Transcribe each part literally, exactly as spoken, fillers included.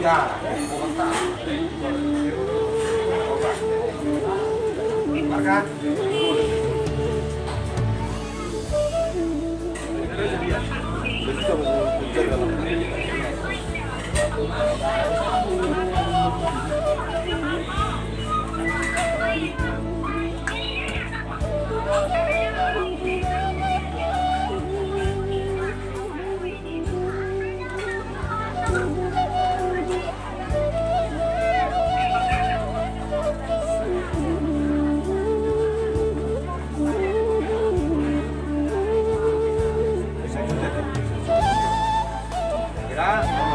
Kira,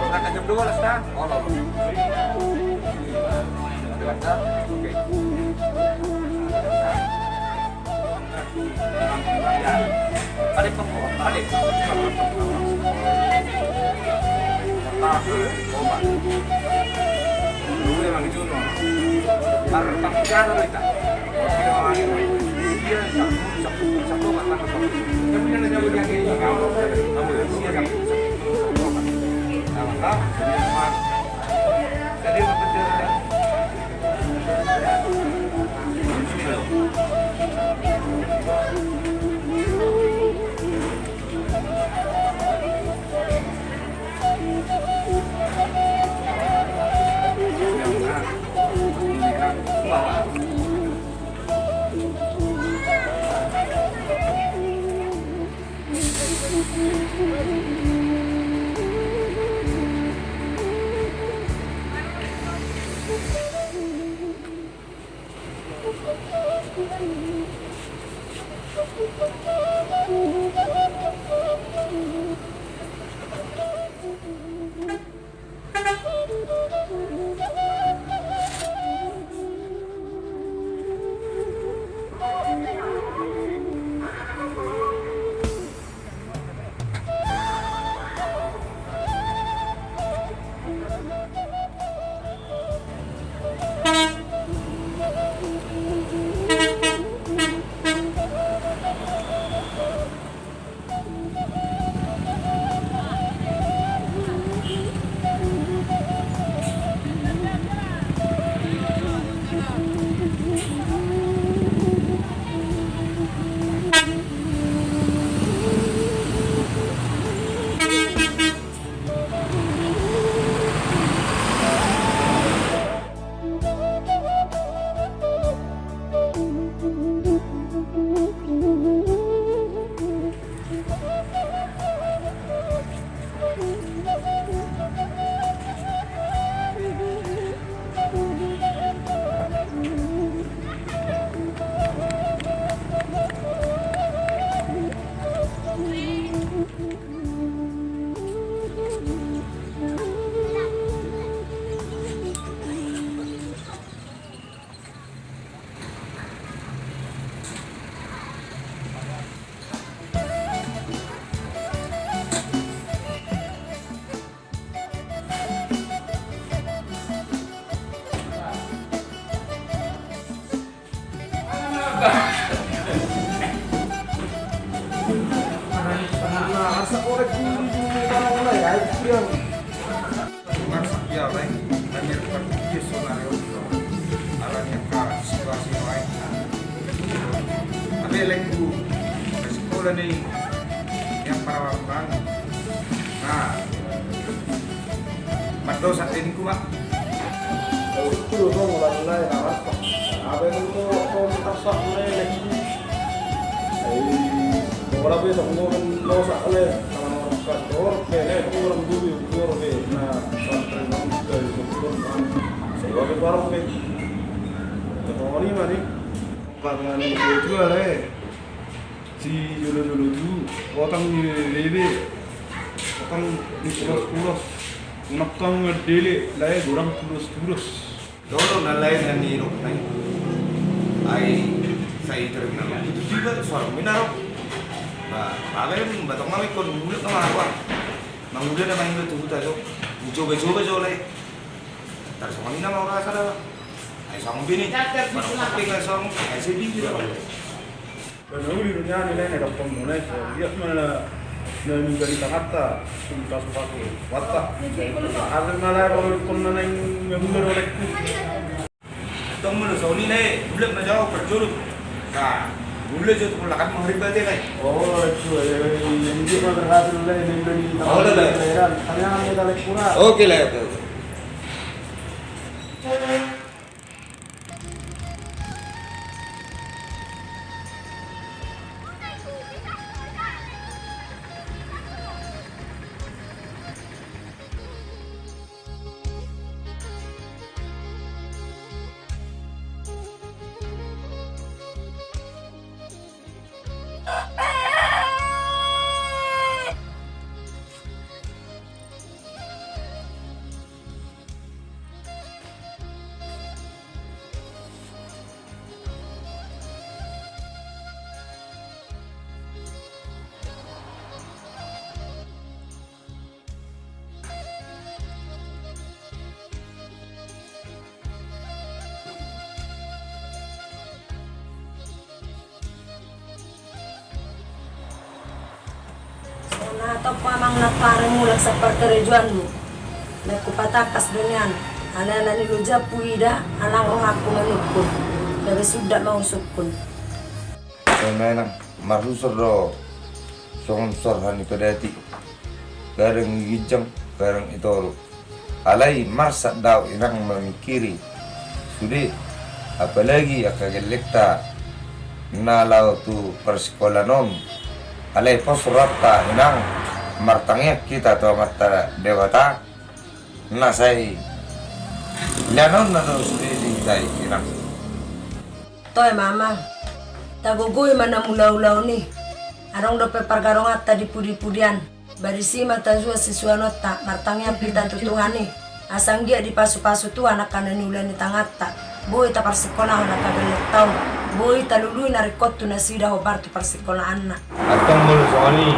berangkat jam dua belas, dah? Oh, oke. Marsak ia, lae, kami akan pergi saudara, alani angka situasi lain. Tapi lain ku, masih kau dah nih, yang para orang. Nah, mardosa dengku, Mak. Ukur dong, ulang lain, awas, Pak. Apa itu, kok, kok, marsak lain, lain. Ai, bola pe tong, marsak lain. Kalau marsak, kor, pe, lain, kurang dulu, kor, pe. Nah, sampai nanti dari dokter, Pak. Saya pakai barang, pe. Ketemu ni, Mak, ni. Pangan dua, lae. Si jolo-jolo tu, potang ni bebe, potang ni pulos-pulos, unang tong dele, lae, godang pulos-pulos. Jolo na lae na nirok nai. Ai, sai terminal itu tiba, suara mina rok. Ba, bagai batong nami kon mulut nama apa? Mangula nama itu tu huta jo. Coba-coba jo lae. Tarsongon i nama rasa da. Ai songon bini. Baru kopi ngai songon, ai sebi gitu. Karena uli dunia ni lain ada pemulai. Dia mana Na minggu di tangata, sun pasu-pasu. Watta. Ada na lae, kalau kau na naeng minggu olehku. Tong molo songon i lae, bulat ma jo parjolo. Nah, bulat jo tu pola kan mangaribat ya, lae. Oh, itu, eh, ini dia mah berhasil, lae, minggu di tangata. Oh, lae, lae. Kami akan kita lek pura. Oke, lae, oke, oke. Songon na tompa amang na pare mulak saparkarejoanmu. Lae hupatangkas do nian. Alana ni lojamku huida, alai rohangku manungkun. Gabe sundat ma husungkun. Songon na inang, marhusor do songon sorha ni padati. Gadang i ginjang, gadang i toru. Alai marsat do au inang mamingkiri sude, apalagi angka gellengta na laho tu parsingkolaan on. Alai pos rohanta inang, martangiang hita tu Amanta Debata, na sai leanonna do sude di hita i inang. Toe ma amang, tagogoi ma na mulaulaon i. Adong dope pargadonganta di pudipudian. Barisi ma tajual sisuanonta, martangiang hita tu Tuhan i. Asa anggiat dipasupasu Tuhan angka na niula ni tanganta. Boi taparsingkolahon angka gellengta on. Boi talului na ringkot tu nasida hombar tu parsingkolaanna. Antong molo songon i,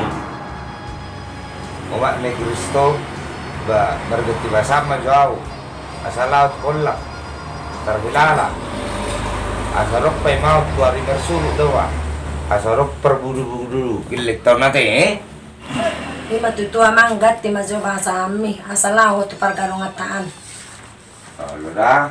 omak ni Kristus, ba marganti basa ma jo au. Asa laho tu Kollang, tarhilala. Asa adong paimaon tu ari marsurut do ba. Asa adong parbudubudu gellengta on ate, eh? Ima tutu amang, ganti ma jo bahasaanmi, asa laho tu pargadonganta an. Olo da.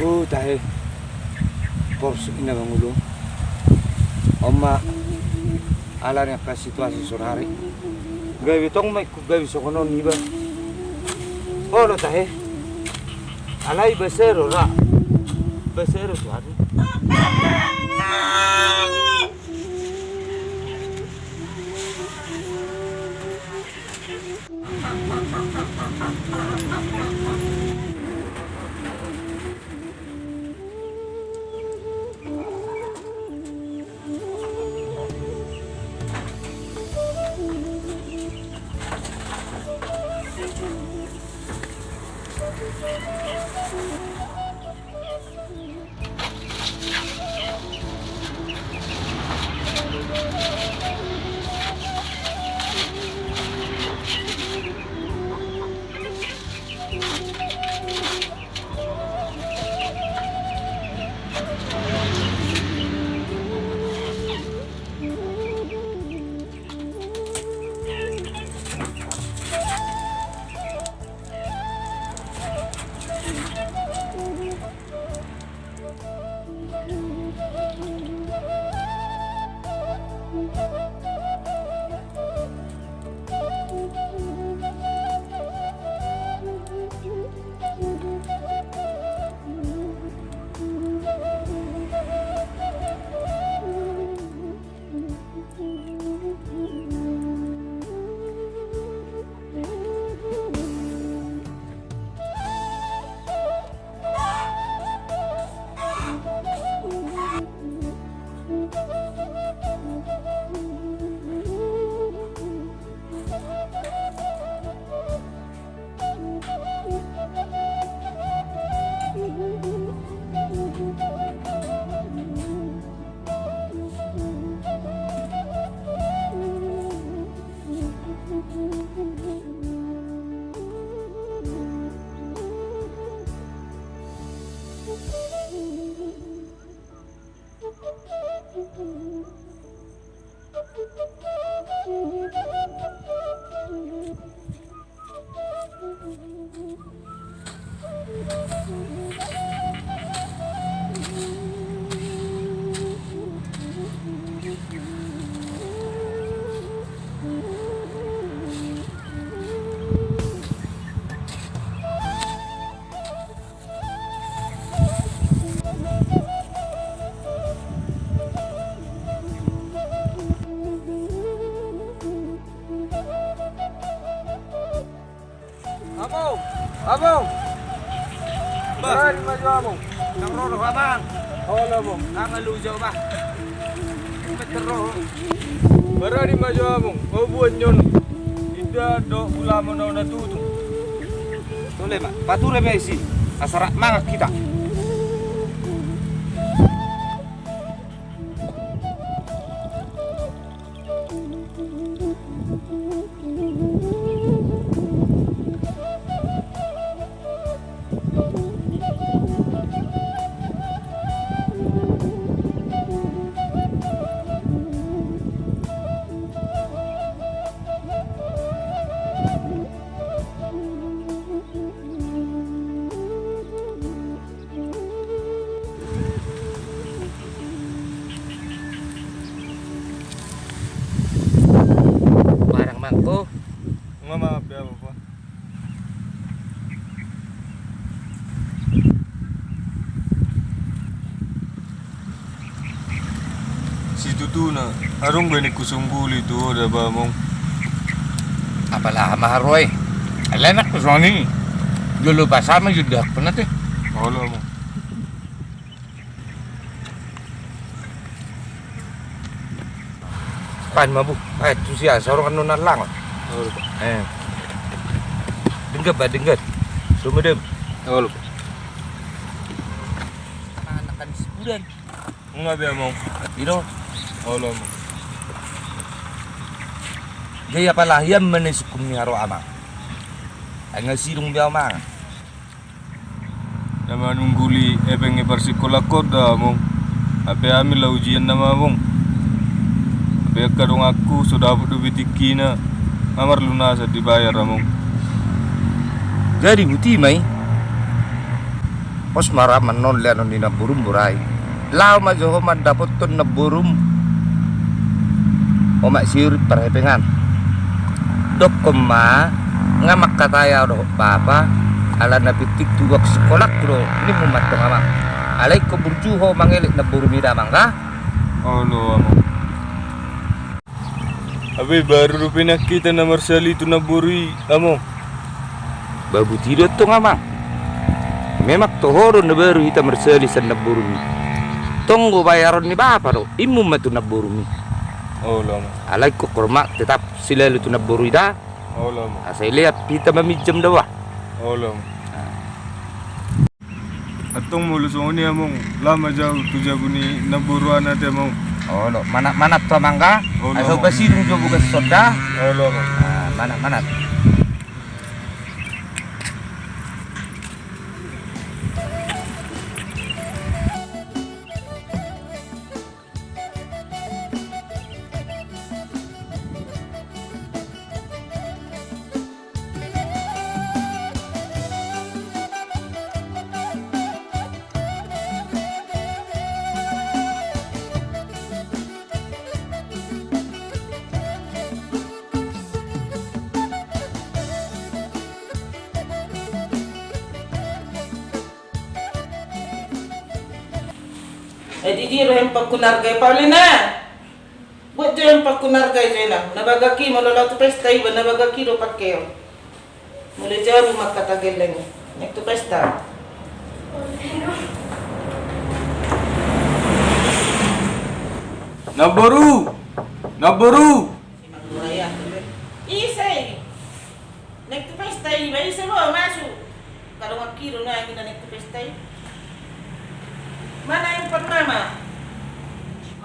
O tahe, porsuk ina mangolu. On ma ala ni angka situasi saonari. Gabe tong ma ingkon gabe songon on iba. Olo tahe. Alai basa do ra. Basa do Tuhan. Among. Bah. Barani ma jo, Among. Nang ro do ho, Amang? Olo, Among. Nang alu jo, bah. Peter ro. Barani ma jo, Among. Ho buan nyon. Inda do ulama na tutu. Tole ma. Pature be si. Asa rap mangan hita. Barang mangko. Nga maaf ya, Bapak. Situtuna, adong be ningku sungguli tu ho da, Among. Apala ma haroa i. Alai nangku songon i. Jolo basa ma jolo dahak pernah te. Olo, Among. Pan ma, Bu. Eh, tu sia, sarongan non alang. Olo. Eh. Denggan, ba, denggan. Sumedem. Olo. Anak kan sebulan. Nga be, Among. Iro. Olo, Among. Jadi apala hian mana sukun ni haro, Amang. Ai nga sidung be, Amang. Na manungguli hepeng ni parsikolangkon da, Among. Hape hami laho ujian nama, Among. Hape angka donganku so dapot dope tingkina, nga marlunasan dibayar, Among. Jadi buti ma i. Pos ma ra manon leanon ni namborum borai. Laho ma jo ho mandapothon namborum omak si Urip parhepengan. Dokkon ma, nga mangkatai ahu dohot bapa, ala na pinting tuak sikolangku do, nimmu mantong, Amang. Alai ingkon burju ho mangelek namborum i da, Amang, da. Olo, Amang. Hape baru dope nang hita na marsali tu namboru i, Among. Ba buti do tong, Amang. Memang toho do na baru hita marsali sian namborum i. Tong do bayaron ni bapa do, immu ma tu namborum i. Olo, Among. Alai ingkon hormat tetap silalu tu namboru i da. Olo, Among. Asa i leap hita maminjam da, bah. Olo, Among. Antong molo songon i, Among, laho ma jo au tu jabu ni namboru an ate, Among. Olo, manat-manat tu, Amang, da. Olo, Among. Ai so pasidung jo bugas sonda. Olo, Among. Ah, manat-manat. Jadi dia roh yang pakunarga Paulina. Buat tu yang pakunarga Zena. Na bagak i molo laho tu pesta iba, na bagak i do pake. Molo jabu mangkata gelleng. Naeng tu pesta. Namboru! Namboru! Ise i? Naeng tu pesta iba, ise bo, masuk. Kadongan kido na ingin naik tu pesta i. Mana yang pertama?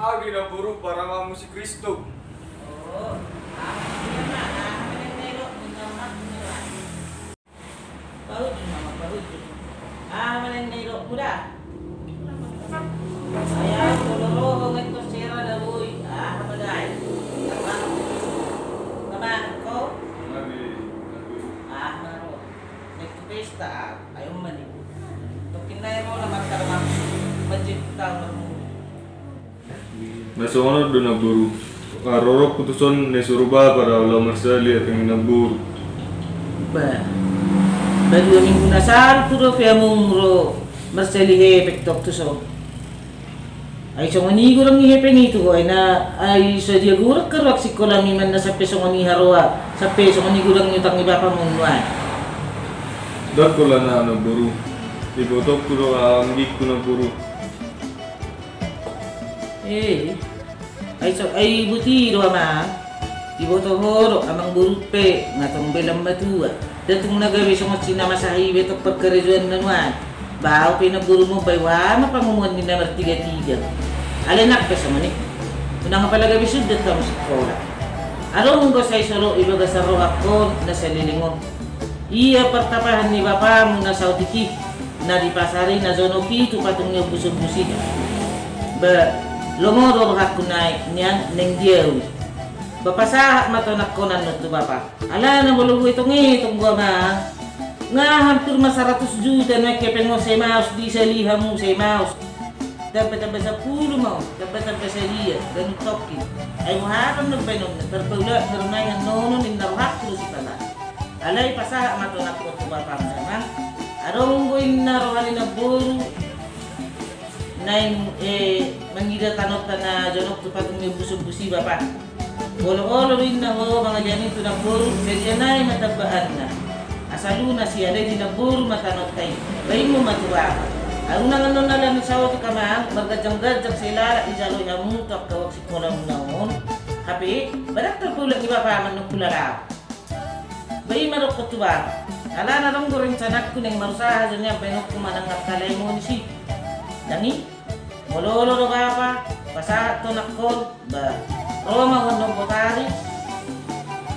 Agi na boru paramamu si Kristum. Oh, ah, iya ma, ah, mana yang nero, minta maaf, minta maaf. Bahu di mama, bahu di. Ah, mana yang nero, muda. Ayah, kalau roh, ngeto sera, dah, boy. Ah, apa dai? Apa? Apa, kau? Ah, mana roh? Naik tu pesta, ah, ayo mani. Tokin na ero na mata na manjit tahu na boru. Na songon on do na boru. Rorokku tu son na isuru bapa da laho marsali hepeng ni na boru. Ba. Ba dua minggu na salpu dope among ro marsali hepeng tok tu son. Ai songon i godang ni hepeng i tu ho, ai na, ai so dia godang karuak sikolami manna sampe songon i haroa, sampe songon i godang ni utang ni bapamon nuaeng. Ndang pola na, namboru. Ibotongku do anggingku, namboru. Eh, ai so, ai boti do, amang. Iboto ho do, amangboru pe, nga tong be lam matua. Nda tung na gabe songon si na masa i be tong parkarejoanna nuaeng. Ba au pe namboru, mambaen ma pangomoan ni na martigatiga. Alai nang pe songon i. Unang apala gabe sundat hamu sikola. Adong do sai solo i bagasan rohangkon na saleleng on. Ia partapahan ni bapamu na saotik i, na di pasar i, na jonok i tu patung ni ombusombus i. Ba, lomo do rohangku nuaeng, nian naeng di au i. Ba pasahat ma tonangkon annon tu bapa. Alana molo huetong-etong do, amang, nga hampir ma saratus juta nuaeng hepeng on, sai maos di sali hamu, sai maos. Tamba-tamba sampulu ma on, tamba-tamba sadia, ganup tongkin. Ai boha do na baenonna, tarpaulak na do nuaeng annon on, ninna rohangku do sipalas. Alai pasahat ma tonangkon tu bapam, amang. Adong do inna roha ni namboru naeng, eh, mangida tanonta na jonok tu patung ni ombusombus i, bapa. Olo-olo do inna ho mangaliangi tu namboru, jadi anai ma tambaanna. Asa lunas i, alai di namboru ma tanonta i. Baenmu ma tu bapa. Au nang annon ala na saotik, amang, marganjang-ganjang sai lalap dijalo hamu tu angka uang sikolamuna on. Hape, ba ndang tarpaulak ni bapam annon hula laho. Ba i ma dokkon tu bapa. Alana adong do rencanangku, naeng marusaha jo nian baenonku manang angka lae monis i. Ndang i, molo olo do bapa, pasahat tonangkon, ba, ro ma ho annon botari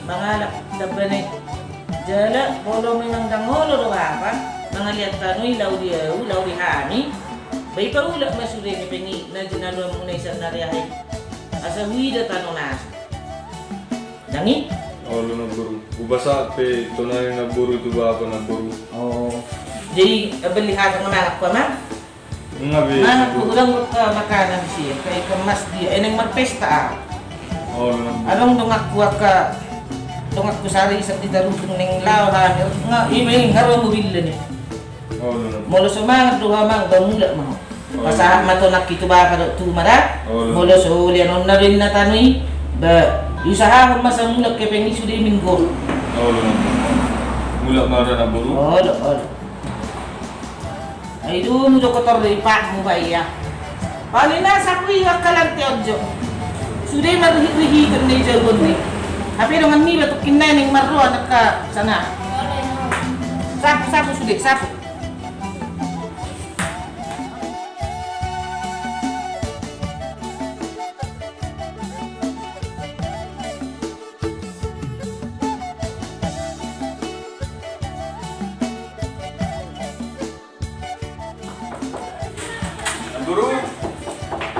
mangalap tamba na i. Jala molo memang ndang olo do bapa mangalian tano i laho di au, laho di hami, ba ipaulak ma sude hepeng i na jinaloanmuna i sannari aha i. Asa huida tano na asing. Ndang i? Olo, namboru. Hupasahat pe tona ni namboru tu bapa, namboru. Oh. Jadi, eh, beli hata mangan, amang? Nga be, mangan, namboru. Hudang buka makanan si, kayak kemas dia. Eh, naeng marpesta, ah. Olo, namboru. Adong donganku angka, donganku sari, sari di Tarutung, naeng laho hami. Nga, i ma i, nga ro mobilna i. Olo, namboru. Molo so mangan do ho, amang, ba mulak ma ho. Olo. Pasahat ma tonangki tu bapa dohot tu ama da. Olo. Molo so lianonna do inna tano i, ba, diusahahon ma asa mulak hepeng i sude minggu. Olo, namboru. Mulak ma da, namboru. Olo, olo. Ai domu do kotor do ipakmu, ba, ia. Paling na sapu i angka lantai on jo. Sude marrihit-rihiton na i jabu on do i. Hape dongan niba tungkin na i naeng marroha angka sana. Sapu, sapu sude, sapu. Namboru.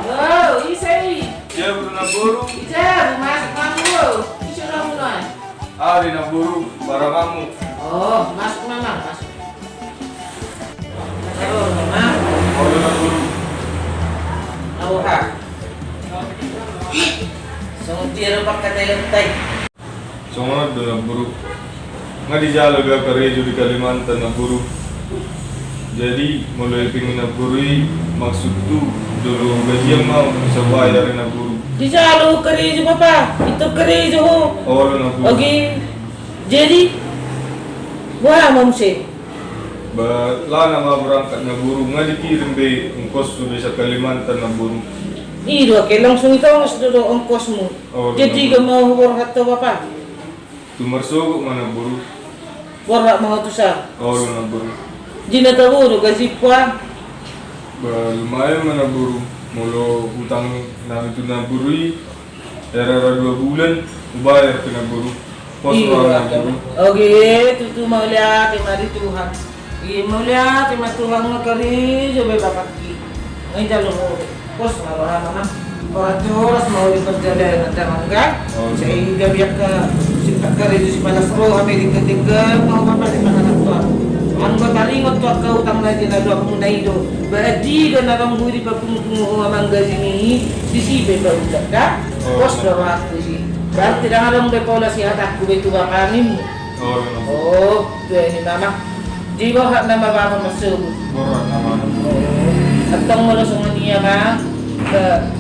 Oh, ise i? Ise, boru namboru? Ise, masuk, namboru. Ise, namboru? Ari, namboru, paramanmu. Oh, masuk, amang, masuk. Halo, amang. Halo, namboru. Awaha. Songon dia do pangkataion ta i. Songon on do, namboru. Nga dijalo be au karejo di Kalimantan, namboru. Jadi, molo hepeng ni namboru i, maksudhu, jolo gajian ma au, asa hubayar i, namboru. Dijalo karejo, bapa, pintor karejo ho. Olo, namboru. Oke. Jadi, boha ma muse? Ba, laho ma au berangkat, namboru, nga dikirim be ongkoshu be sian Kalimantan, namboru. I do, ake langsung ditongos do, do ongkosmu. Olo, namboru. Jadi, nga ma huborhat tu ho, bapa? Tu marsogot ma, namboru. Borhat ma ho tusan. Olo, namboru. Di na tabo do gajimhu, ah? Ba, lumayan ma, namboru. Molo utang nami tu namboru i, hera-hera dua bulan hubayar pe, namboru. Pos ma, namboru. Oke, tutu, mauliate ma di Tuhan. Iya, mauliate ma Tuhan, nga karejo be bapakki. Nga dijalo ho. Pos ma roham, amang. Horas-horas ma ho di parjalanan, amang, kan? Oh, iya. Sai gabe angka, angka karejo sipalas roha pe, denggan-denggan ma ho, bapa, di panganan tuan. Anggo taringot tu angka utang na jinaloanmuna i do. Ba, di do na adong boi dipapungu-pungu ho, amang, gajimi i, disi pe paulak, da? Oh, iya. Pos do rohangku disi. Berarti ndang adong be pola sihatangku be tu bapangmu. Oh, iya. Oh, tu i ma, amang. Jadi borhat nama bapa marsogot. Borhat nama. Oh. Antong molo songon i, amang. Ba,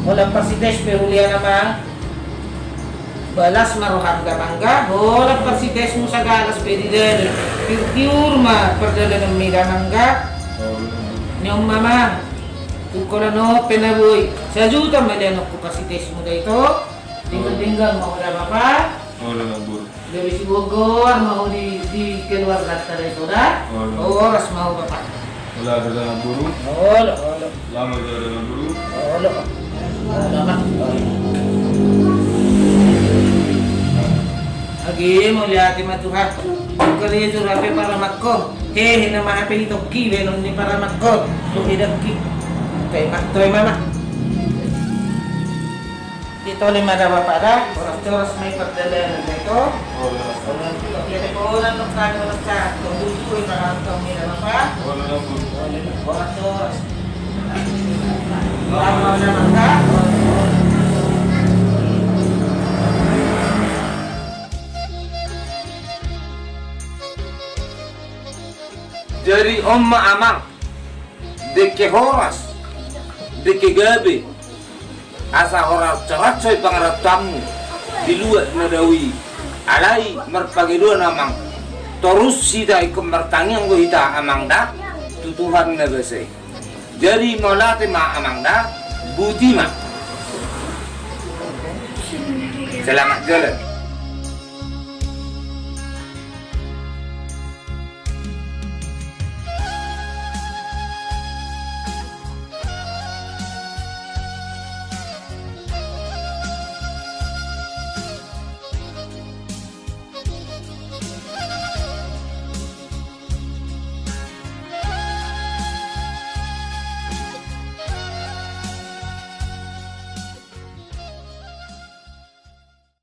holan parsites pe hulean, amang. Balas ma roham da mangga, holan parsitesmu sagalas pe di dalan. Tiur-tiur ma pardalananmi da mangga. Nion ma amang. Tung holan on pe na boi. Sajuta ma leanonku parsitesmu da ito. Denggan-denggan ma ho da bapa. Olo amangboru. Gabe siboan goar ma ho di, di keluarganta da ito da. Olo. Horas ma ho bapa. Olo da amangboru. Olo, olo. Laho ma jala da amangboru. Olo. Olo, Bang. Age mauliate ma Tuhan. Karejo rape paramakon. Hehe nama hape hitongki baenon ni paramakon. Tuhe dangki. Toe ma, toe ma, Bang. Ito lima da bapa da, horas-horas ma i pardalanan da ito. Horas. Holan ito, dia de holan nokta ni holan sa, tong buju i parantong ni da bapa. Holan, holan. Horas-horas. Lama da mangga. Jadi on ma amang, dengke horas, dengke gabe, asa horas-horas so i pangarantoanmu di luat na dao i. Alai marpangidoan amang, torus hita ingkon martangiang do hita amang da, tu Tuhan na basa i. Jadi mauliate ma amang da, boti ma. Selamat jalan.